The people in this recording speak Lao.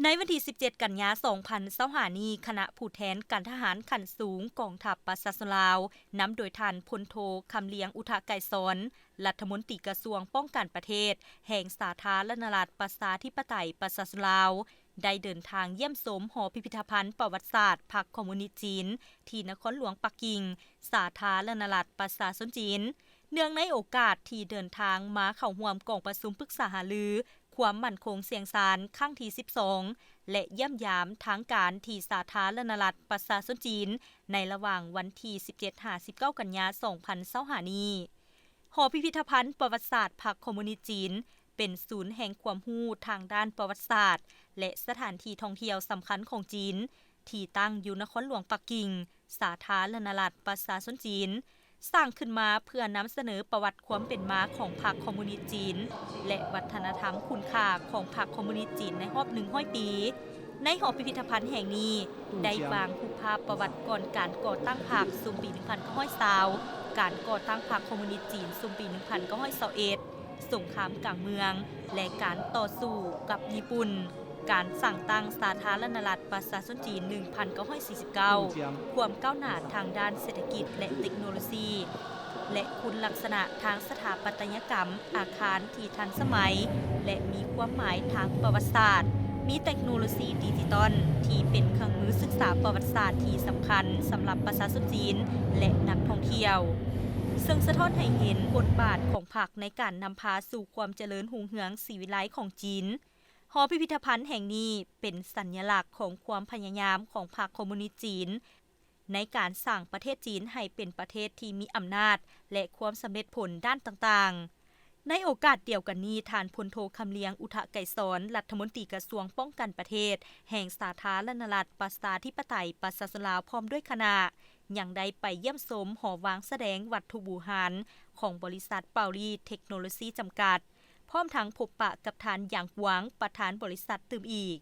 ໃນວັນທີສິບເຈັດ ກັນຍາ ສອງພັນຊາວຫ້ານີ້, ຄະນະຜູ້ແທນການທະຫານຂັ້ນສູງກອງທັບປະຊາຊົນລາວ ນຳໂດຍທ່ານ ພົນໂທ ຄຳລຽງ ອຸທະໄກສອນ ລັດຖະມົນຕີກະຊວງປ້ອງກັນປະເທດ ແຫ່ງສາທາລະນະລັດ ປະຊາທິປະໄຕ ປະຊາຊົນລາວ ໄດ້ເດີນທາງຢ້ຽມຊົມຫໍພິພິທະພັນປະຫວັດສາດພັກຄອມມູນິດຈີນ ທີ່ນະຄອນຫຼວງປັກກິ່ງ, ສາທາລະນະລັດ ປະຊາຊົນຈີນ. ເນື່ອງໃນໂອກາດທີ່ເດີນທາງມາເຂົ້າຮ່ວມກອງປະຊຸມປຶກສາຫາລືຄວາມໝັ້ນຄົງຊຽງຊານຄັ້ງທີສິບສອງ ແລະ ຢ້ຽມຢາມທາງການທີ່ສາທາລະນະລັດປະຊາຊົນຈີນ ໃນລະຫວ່າງວັນທີສິບເຈັດຫາສິບເກົ້າ ກັນຍາ ສອງພັນຊາວຫ້ານີ້, ຫໍພິພິທະພັນປະຫວັດສາດພັກຄອມມູນິດຈີນ ເປັນສູນແຫ່ງຄວາມຮູ້ທາງດ້ານປະຫວັດສາດ ແລະ ສະຖານທີ່ທ່ອງທ່ຽວສຳຄັນຂອງຈີນ ທີ່ຕັ້ງຢູ່ນະຄອນຫຼວງປັກກິ່ງ, ສາທາລະນະລັດປະຊາຊົນຈີນ, ສ້າງຂຶ້ນມາເພື່ອນຳສະເໜີປະຫວັດຄວາມເປັນມາຂອງພັກຄອມມູນິດຈີນ ແລະ ວັດທະນະທຳຄຸນຄ່າຂອງພັກຄອມມູນິດຈີນໃນຮອບໜຶ່ງຮ້ອຍປີ. ໃນຫໍພິພິທະພັນແຫ່ງນີ້ ໄດ້ວາງຮູບພາບປະຫວັດກ່ອນການກໍ່ຕັ້ງພັກຊຸມປີໜຶ່ງພັນເກົ້າຮ້ອຍຊາວ, ການກໍ່ຕັ້ງພັກຄອມມູນິດຈີນຊຸມປີໜຶ່ງພັນເກົ້າຮ້ອຍຊາວເອັດ, ສົງຄາມກາງເມືອງ ແລະ ການຕໍ່ສູ້ກັບຍີ່ປຸ່ນ, ການສ້າງຕັ້ງສາທາລະນະລັດປະຊາຊົນຈີນໜຶ່ງພັນເກົ້າຮ້ອຍສີ່ສິບເກົ້າ, ຄວາມກ້າວໜ້າທາງດ້ານເສດຖະກິດ ແລະ ເຕັກໂນໂລຊີ ແລະ ຄຸນລັກສະນະທາງສະຖາປັດຕະຍະກຳອາຄານທີ່ທັນສະໄໝ ແລະ ມີຄວາມໝາຍທາງປະຫວັດສາດ, ມີເຕັກໂນໂລຊີດິຈິຕອນທີ່ເປັນເຄື່ອງມືສຶກສາປະຫວັດສາດທີ່ສຳຄັນສຳລັບປະຊາຊົນຈີນ ແລະ ນັກທ່ອງທ່ຽວ, ເຊິ່ງສະທ້ອນໃຫ້ເຫັນບົດບາດຂອງພັກໃນການນຳພາສູ່ຄວາມຈະເລີນຮຸ່ງເຮືອງສີວິໄລຂອງຈີນ. ຫໍພິພິທະພັນແຫ່ງນີ້ເປັນສັນຍະລັກຂອງຄວາມພະຍາຍາມຂອງພັກຄອມມູນິດຈີນ ໃນການສ້າງປະເທດຈີນໃຫ້ເປັນປະເທດທີ່ມີອຳນາດ ແລະ ຄວາມສຳເລັດຜົນດ້ານຕ່າງໆ. ໃນໂອກາດດຽວກັນນີ້, ທ່ານ ພົນໂທ ຄຳລຽງ ອຸທະໄກສອນ ລັດຖະມົນຕີກະຊວງປ້ອງກັນປະເທດ ແຫ່ງສາທາລະນະລັດ ປະຊາທິປະໄຕ ປະຊາຊົນລາວ ພ້ອມດ້ວຍຄະນະ ຍັງໄດ້ໄປຢ້ຽມຊົມຫໍວາງສະແດງວັດຖຸບູຮານຂອງບໍລິສັດ ປາວລີ ເທັກໂນໂລຊີ ຈຳກັດ, ພ້ອມທັງພົບປະກັບທ່ານ ຢາງ ກວາງ ປະທານບໍລິສັດຕື່ມອີກ.